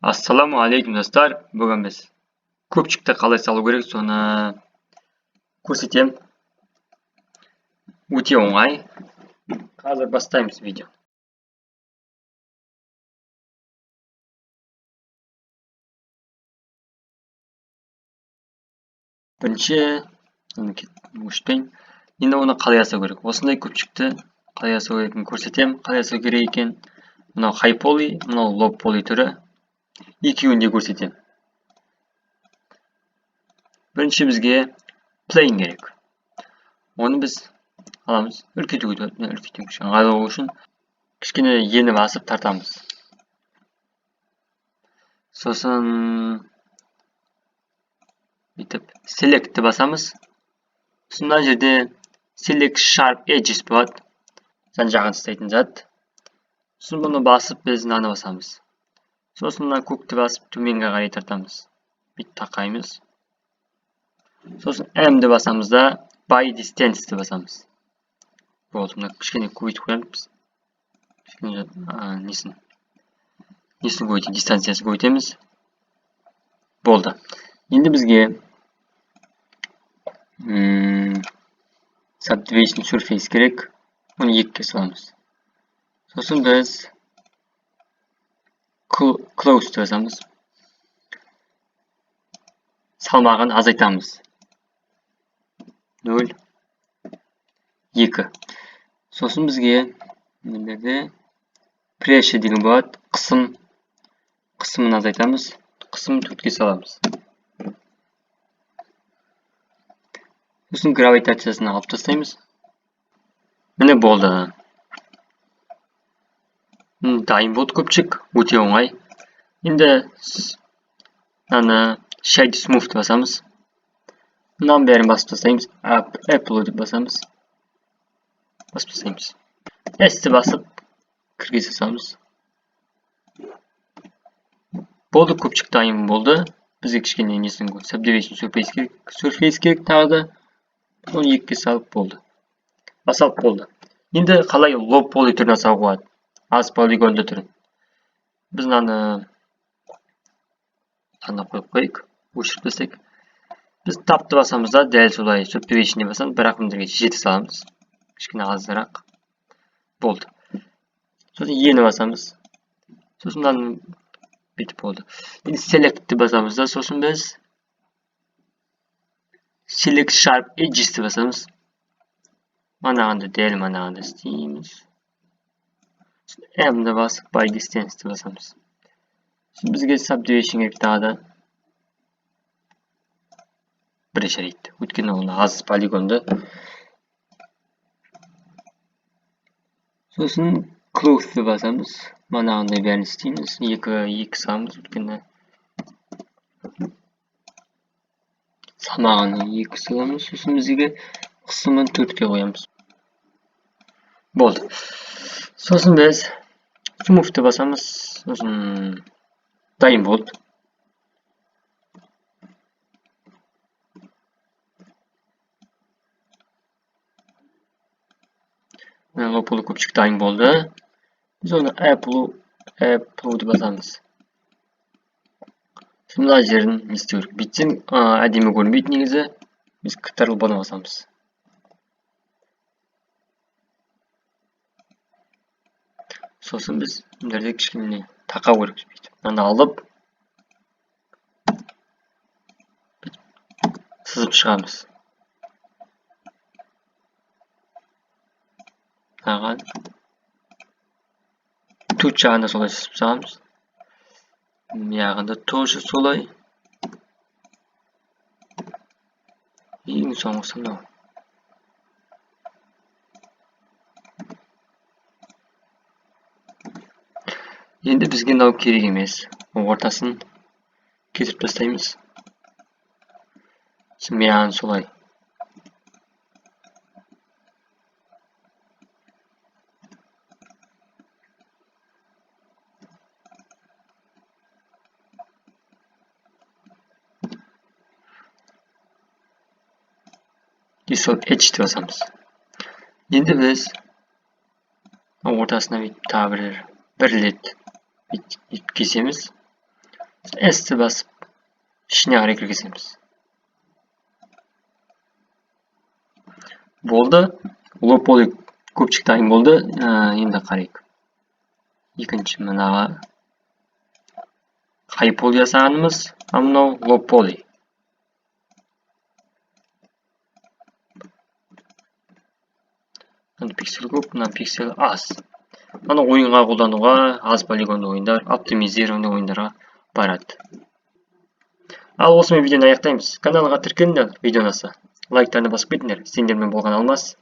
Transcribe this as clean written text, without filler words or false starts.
Ассалаумағалейкум, достар! Бүгін біз көпшікті қалай салу керек, соны көрсетемін. Өте оңай. Қазір бастаймыз видео. Бірінші өшіртпейін. Енді оны қалай жасау керек? Осындай көпшікті қалай жасау керектігін көрсетемін. Қалай жасау керек екен? Мынау high poly, мынау low poly түрі. Екеуін де көрсетемін. Бірінші бізге plane керек. Оны біз аламыз, үлкейтуге болады. Үлкейтеміз. Ыңғайлы болу үшін кішкене ені басып тартамыз. Сосын бүйтіп select басамыз. Сосын мына жерде select sharp edges болады. Жан жағын тастайтын зат. Сосын бұны басып біз мынаны басамыз. Сосын мына көкті басып төменге қарай тартамыз. Бүйтіп тақаймыз. Сосын M-ді басамыз да by distance-ті басамыз. Болды, мына кішкене көбейтіп қоямыз. Кішкене несін көбейтеміз, дистанциясын көбейтеміз. Болды. Енді бізге subdivision surface керек. Оны 2-ге саламыз. Сосын біз close деп басамыз. Салмағын азайтамыз. 0 2. Сосын бізге мына жерде pressure деген болады. Қысымын азайтамыз. Қысымын 4-ке саламыз. Сосын гравитациясын алып тастаймыз. Міне болды. Дайын болды көпшік, өте оңай. Енді мынаны shade smooth деп басамыз. Мынаның бәрін басып тастаймыз. Apple деп басамыз. Басып тастаймыз. S-ті басып кіргізе саламыз. Болды, көпшік дайын болды. Бізге кішкене несін subdivision surface керек. Surface керек тағы да. Оны 2-ге салып болды. Басалып болды. Енді қалай low poly түрін жасауға болады? Аз полигонды түрін. Біз мынаны қойып қояйық, өшіріп тастайық. Біз тапты басамыз да дәл солай subdivision басамыз, бірақ мына жерге 7 саламыз. Кішкене азырақ. Болды. Сосын ені басамыз. Сосын мынаны бүйтіп болды. Енді select-ті басамыз да, сосын біз select sharp edges-ті басамыз. Манағында дәл манағында істейміз. M-ді басып by distance-ті басамыз. Сосын бізге subdivision керек тағы да. Бірінші рет. Өйткені ол аз полигонды. Сосын close-ты басамыз. Манағындай бәрін істейміз. 2 саламыз, өйткені салмағын 2 саламыз. Сосын бізге қысымын 4-ке қоямыз. Болды. Сосын біз smooth-ты басамыз. Сосын дайын болды. Low poly көпшік дайын болды. Біз оны Apple деп басамыз. Мына жерін не істеу керек? Бүйтсең әдемі көрінбейді негізі. Біз Ctrl B-ны басамыз. Сосын біз мына жерде кішкене тақау керекпіз бүйтіп. Мынаны алып сызып шығамыз. Мынаған төрт жағында солай сызып шығамыз. Мына тоже солай. Ең соңғысы мынау. Енді бізге мынау керек емес. Ортасын кесіп тастаймыз. Мынаны солай. Dissolve edge деп басамыз. Енді біз ортасына бүйтіп тағы бір рет бүйтіп кесеміз. S-ті басып, ішіне қарай кіргіземіз. Болды. Low poly көпшік дайын болды. Енді қарайық. Екінші мынаға high poly жасағанымыз, а мынау low poly. Мына пиксель көп, мына пиксель аз. Мынаны ойынға қолдануға, аз полигонды ойындар, оптимизированный ойындарға барады. Ал осымен видеоны аяқтаймыз. Каналға тіркеліңдер, видео ұнаса. Лайктарны басып кетіңдер. Сендермен болған Алмас.